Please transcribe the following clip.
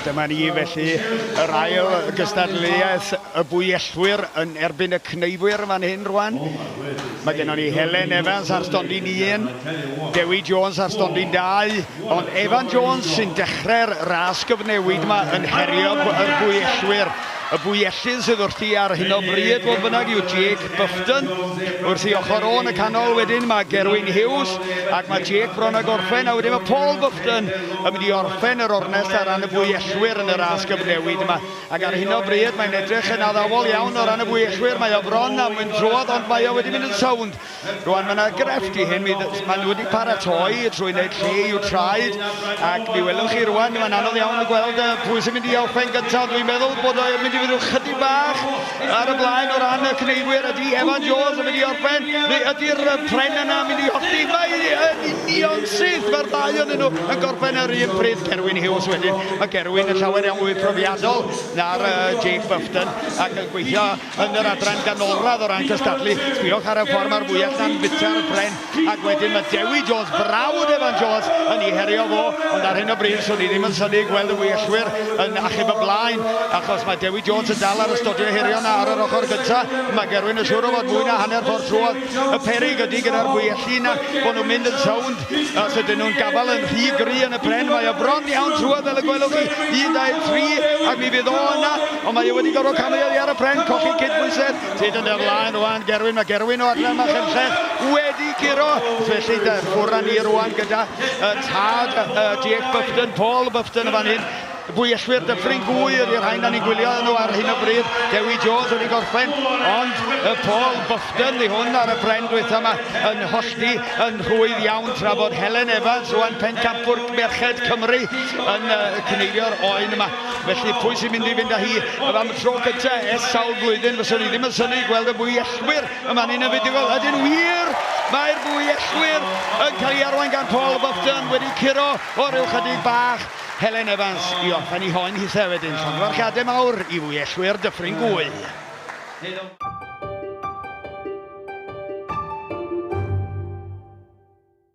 Dyma ni felly yr ail gystadleuaeth y bwyellwyr yn erbyn y cneifwyr yn fan hyn rwan. Mae gennon ni Helen Evans ar stondin 1, Dewi Jones ar stondin 2, ond Evan Jones sy'n dechrau'r ras gyfnewid yma yn herio yr bwyellwyr. Y bwyellydd sydd wrthi ar hyn o bryd, fodd bynnag, yw Jake Bufton. Wrth ei ochr o yn y canol wedyn mae Gerwyn Hughes, ac mae Jake bron â gorffen, a wedyn mae Paul Bufton yn mynd i orffen yr ornest ar ran y bwyellwyr yn y ras gyfnewid yma. Ac ar hyn o bryd mae'n edrych yn addawol iawn o ran y bwyellwyr, mae o bron am mynd trwodd ond mae o wedi mynd yn sownd. Rwan mae yna grefft i hyn, mi maen nhw wedi paratoi trwy wneud lle i'w traed ac mi welwch chi rwan, mae'n anodd iawn gweld pwy sy'n mynd i orffen gyntaf, ond dwi'n meddwl bod o'n mynd i fynd chydig bach ar y blaen o ran y cneifwyr. Ydy Evan Jones yn mynd i orffen? Neu ydy'r pren yna yn mynd i hollti? Mae yn union syth, mae'r ddau ohonyn nhw yn gorffen yr un pryd. Gerwyn Hughes wedyn. Mae Gerwyn yn llawer iawn mwy profiadol na'r Jake Bufton ac yn gweithio yn yr adran ganolradd o ran cystadlu. Sbiwch ar y ffordd mae'r fwyell na'n bita'r pren ac wedyn mae Dewi Jones, brawd Evan Jones, yn ei herio fo, ond ar hyn o bryd swn i ddim yn synnu gweld y fwyellwyr yn achub y blaen achos mae Dewi Jones yn dal ar y stodiau hirion ar yr ochr gyntaf. Mae Gerwyn yn siŵr o fod mwy na hanner ffordd trwodd. Y peryg ydy gyda'r fwyelli yna bod nhw'n mynd yn sownd os ydyn nhw'n gafael yn rhy gry yn y pren. Mae o bron iawn trwodd fel y gwelwch chi. 1, 2, 3 ac mi fydd o yna, ond mae o wedi gorfod camu oddi ar y pren, colli cydbwysedd. Tyd yn dy flaen rwan Gerwyn, mae Gerwyn o adran Machynlleth wedi curo. Felly ffwrdd â ni rwan gyda y tad Jake Bufton, Paul Bufton yn fan hyn. Y bwyellwyr Dyffryn Gwy ydy'r rhain da ni'n gwylio nhw ar hyn o bryd. Dewi Jones wedi gorffen, ond y Paul Bufton di hwn ar y pren dwytha yma yn hollti yn rhwydd iawn tra bod Helen Evans rwan pencampwr merched Cymru yn cneifio'r oen yma. Felly pwy sy'n mynd i fynd â hi am y tro cyntaf ers sawl blwyddyn? Fyswn i ddim yn synnu gweld y bwyellwyr yma'n un yn fuddugol. Ydyn wir! Mae'r bwyellwyr yn cael ei arwain gan Paul Bufton wedi curo o ryw chydig bach. Helen Evans i orffen ei hoen hithe wedyn. Llongyfarchiadau mawr i fwyellwyr Dyffryn Gwy.